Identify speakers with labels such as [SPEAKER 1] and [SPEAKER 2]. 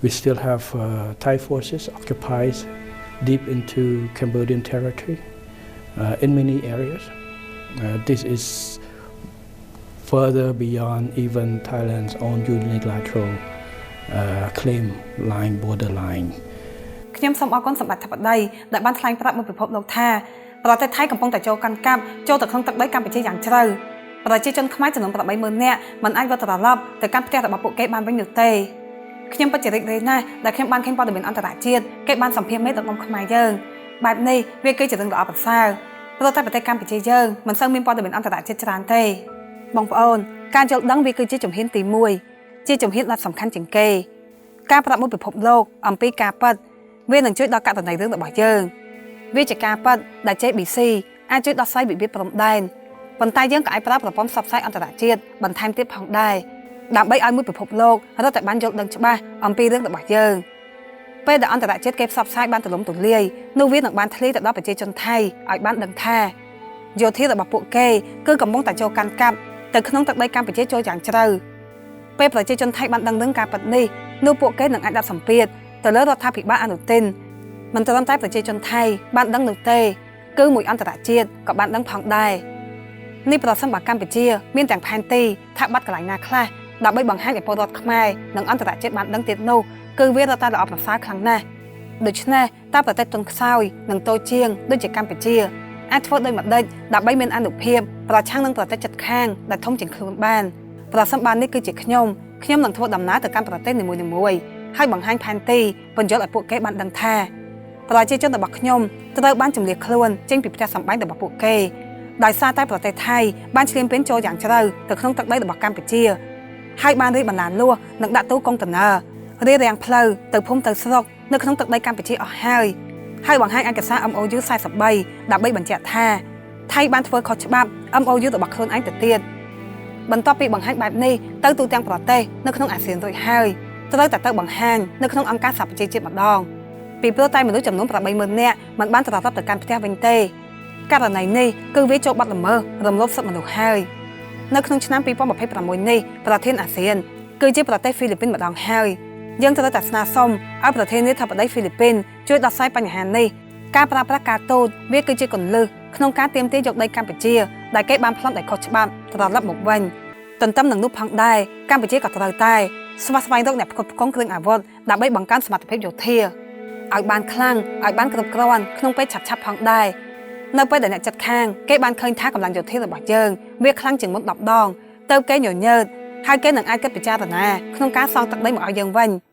[SPEAKER 1] We still have Thai forces occupied deep into Cambodian territory in many areas. This is further beyond even Thailand's own unilateral claim line, border line.
[SPEAKER 2] ខ្ញុំសូមអរគុណសម្បត្តិធិបតីដែលបានថ្លែងប្រាប់មកពិភពលោកថាប្រទេសថៃកំពុងតែចូលកាន់កាប់ចូលទៅក្នុងទឹកដីកម្ពុជាយ៉ាងជ្រៅប្រជាជនខ្មែរចំនួន80000នាក់មិនអាចវិលត្រឡប់ទៅកាន់ផ្ទះរបស់ពួកគេបានវិញនោះទេខ្ញុំពិតជារីករាយណាស់ដែលខ្ញុំបានឃើញព័ត៌មានអន្តរជាតិគេបានសម្ភាសមេដឹកនាំខ្មែរយើងបែបនេះវាគឺជារឿងល្អប្រសើរព្រោះតែប្រទេសកម្ពុជាយើងមិនសូវមានព័ត៌មានអន្តរជាតិច្រើនទេបងប្អូនការយល់ដឹងវាគឺជាជំហានទី1ជាជំហានដ៏សំខាន់ជាងគេការប្រាប់មួយពិភពលោកអំពីការពិតវានឹងជួយដល់ករណីរឿងរបស់យើងវាជាការពិតដែល JBC អាចជួយដោះស្រាយវិវាទព្រំដែនប៉ុន្តែយើងក៏អាចប្រើប្រព័ន្ធផ្សព្វផ្សាយអន្តរជាតិបន្ថែមទៀតផងដែរដើម្បីឲ្យមួយពិភពលោករឹតតែបានយល់ដឹងច្បាស់អំពីរឿងរបស់យើងពេលដែលអន្តរជាតិគេផ្សព្វផ្សាយបានទូលំទូលាយនោះវានឹងបានធ្លាយទៅដល់ប្រជាជនថៃឲ្យបានដឹងថាយោធារបស់ពួកគេគឺកំពុងតែចូលកាន់កាប់ទៅក្នុងទឹកដីកម្ពុជាចូលយ៉ាងជ្រៅពេលប្រជាជនថៃបានដឹងរឿងការពិតនេះនោះពួកគេនឹងអាចដាក់សម្ពាធទៅលើរដ្ឋាភិបាលអនុទិនមិនត្រឹមតែប្រជាជនថៃបានដឹងនោះទេគឺមួយអន្តរជាតិក៏បានដឹងផងដែរនេះប្រសិនបើកម្ពុជាមានទាំងផែនទីថាបាត់កន្លែងណាខ្លះដើម្បីបង្ហាញឲ្យពលរដ្ឋខ្មែរនិងអន្តរជាតិបានដឹងទៀតនោះគឺវារឹតតែល្អប្រសើរខ្លាំងណាស់ដូច្នេះតើប្រទេសទុនខ្សោយនិងតូចជាងដូចជាកម្ពុជាអាចធ្វើដូចម្ដេចដើម្បីមានអនុភាពប្រឆាំងនឹងប្រទេសជិតខាងដែលធំជាងខ្លួនបានប្រសិនបើនេះគឺជាខ្ញុំខ្ញុំនឹងធ្វើដំណើរទៅកាន់ប្រទេសនីមួយៗហើយបង្ហាញផែនទីពន្យល់ឲ្យពួកគេបានដឹងថាប្រជាជនរបស់ខ្ញុំត្រូវបានជម្លៀសខ្លួនចេញពីផ្ទះសម្បែងរបស់ពួកគេដោយសារតែប្រទេសថៃបានឈ្លានពានចូលយ៉ាងជ្រៅទៅក្នុងទឹកដីរបស់កម្ពុជាហើយបានរីកបន្លាលួសនិងដាក់ទូកុងតឺន័ររារាំងផ្លូវទៅភូមិទៅស្រុកនៅក្នុងទឹកដីកម្ពុជាអស់ហើយហើយបង្ហាញឯកសារ MOU 43ដើម្បីបញ្ជាក់ថាថៃបានធ្វើខុសច្បាប់ MOU របស់ខ្លួនឯងទៅទៀតបន្ទាប់ពីបង្ហាញបែបនេះទៅទូទាំងប្រទេសនៅក្នុងអាស៊ានរួចហើយត្រូវតែទៅបង្ហាញនៅក្នុងអង្គការសហប្រជាជាតិម្ដងពីព្រោះតែមនុស្សចំនួន80000នាក់មិនបានត្រឡប់ទៅកាន់ផ្ទះវិញទេករណីនេះគឺវាចូលបទល្មើសរំលោភសិទ្ធិមនុស្សហើយនៅក្នុងឆ្នាំ2026នេះប្រធានអាស៊ានគឺជាប្រទេសហ្វីលីពីនម្ដងហើយយើងត្រូវតែស្នើសុំឲ្យប្រធានាធិបតីហ្វីលីពីនជួយដោះស្រាយបញ្ហានេះការប្រើប្រាស់ការទូតវាគឺជាគន្លឹះក្នុងការទាមទារយកដីកម្ពុជាដែលគេបានប្លន់ដោយខុសច្បាប់ត្រឡប់មកវិញទន្ទឹមនឹងនោះផងដែរកម្ពុជាក៏ត្រូវតែស្វះស្វែងរកអ្នកផ្គត់ផ្គង់គ្រឿងអាវុធដើម្បីបង្កើនសមត្ថភាពយោធាឲ្យបានខ្លាំងឲ្យបានគ្រប់គ្រាន់ក្នុងពេលឆាប់ៗផងដែរនៅពេលដែលអ្នកជិតខាងគេបានឃើញថាកម្លាំងយោធារបស់យើងវាខ្លាំងជាងមុន10ដងទៅគេញញើតហើយគេនឹងអាចគិតពិចារណាក្នុងការសងទឹកដីមកឲ្យយើងវិញ។